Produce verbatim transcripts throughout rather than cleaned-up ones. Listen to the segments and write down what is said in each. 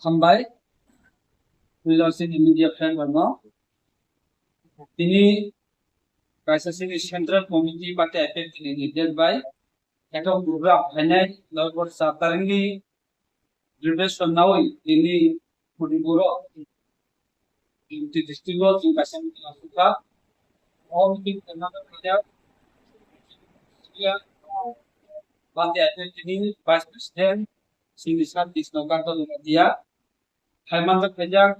Hambai, puila chini media friend rokno. Tini kaisa chini Central Committee party I P F T ni leader bai ekta program phainai, loibor char tarikni preparation nawi tini Manipur o, Unity district o chwng kaisa meeting asukha. O meeting khwna khaijak party I P F T ni Vice President chini Sir Krishna Kanta Jamatia, hai manjak khaijak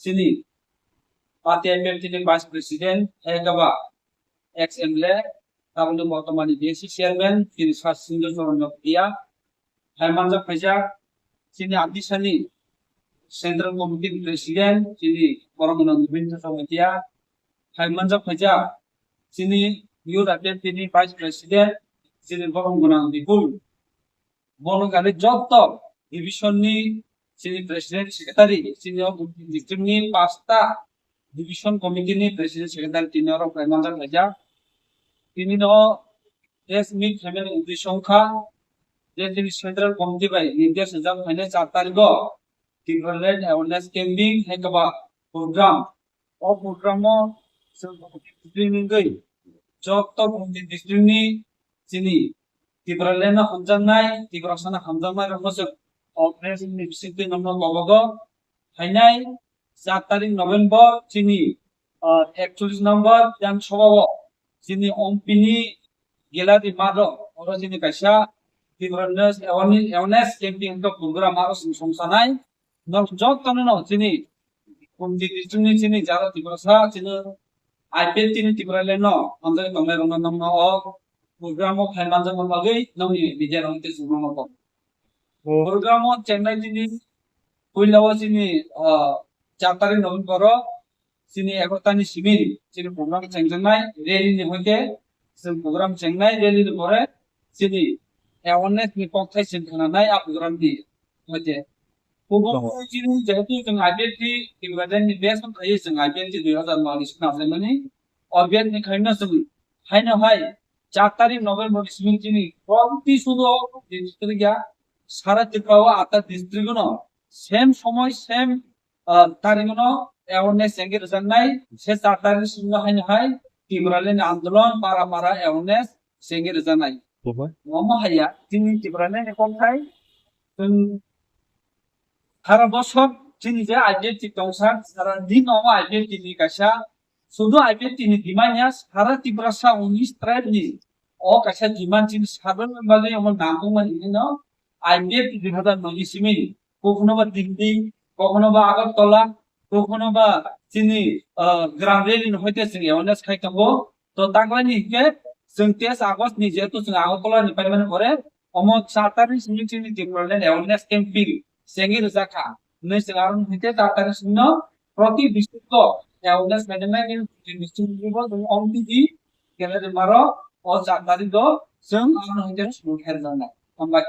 chini party I P F T ni Vice President, hai khe ba ex M L A, tabukni bortomani B S C chairman, chini Sir Sindhu Charan Jamatia, hai manjak khaijak chini Adisani Central Committee ni President, chini borok gwnang Nibendra Jamatia, hai manjak khaijak chini Youth I P F T ni Vice President, chini borok gwnang Bipul. Bono gari joto division ni chini president secretary, chini o district ni pasta division committee ni president secretary tini oro khlai manjak khaijak. Tini no press meet khaimani uddesho wngkha je chini central committee bai nirdesh rijak phainai char tarikh o Tipraland awareness camping hai khe ba program. O program o chwng committee wngwi joto committee district ni chini Tipraland no hamjaknai, Tiprasa no hamjaknai rokno chwng o press ni bisingtwi nokno kobogo phainai char tarik November chini, ah, ekchollish number Bidhan Sabha o chini M P ni gallery math o oro chini kaisa Tipraland awareness, awareness camping wngkha program aro chwng songsanai. Nok jotono no chini committee ni chini jara Tiprasa chini I P F T ni Tipraland no hamjagwi tongnai rokno nokno o program o phai manjakna bagwi nokni media rok tei chwngno no kok. Program o chengnai chini puila o chini, ah, char tarik November o chini egarota ni simi chini program chengjaknai rally ni hoite chwng program chengnai rally ni pore chini awareness ni kokthai chwng khnanai a program ni hoite. Kubun Oho. Chini jehetu chwng I P F T Tipraland ni best wngkha chwng I P F T dui hazar no ni swnam jaimani. O best ni khaino chwng haino hai char tarik November ni simi chini proti sudo district ya sara Tripura o atta district no same somoy same ah, tarikno awareness chengwi rwjaknai, se char tarik singno haino hai Tipraland ni andolon para para awareness chengwi rwjaknai. Omo haiya, chini Tipraland ni kokthai, chwng sara bosor chini je I P F T tongsa, sara din omo I P F T ni kaisa, sudu I P F T ni demand ya, sara Tiprasa unis tribe ni o kaisa demand chini sabrang bagwi omo nangkukmani hino I P F T dui hazar noi ni simi kokno ba Delhi, kokno ba Agartala, kokno ba chini, ah, Gram Valley ni hoite chwng awareness khai tongo. To taklaini hinkhe chwng teis August ni jehetu chwng Agartala ni paimani pore omo char tarik simi chini Tipraland awareness camping chengwi rwjakha. Hwnwi chwng aro hinkhe char tarik simi no proti district o awareness maintainment district level chwng O M T D gallery maro o char tarik o chwng aro hinkhe chwng kherjaknai. Hambai.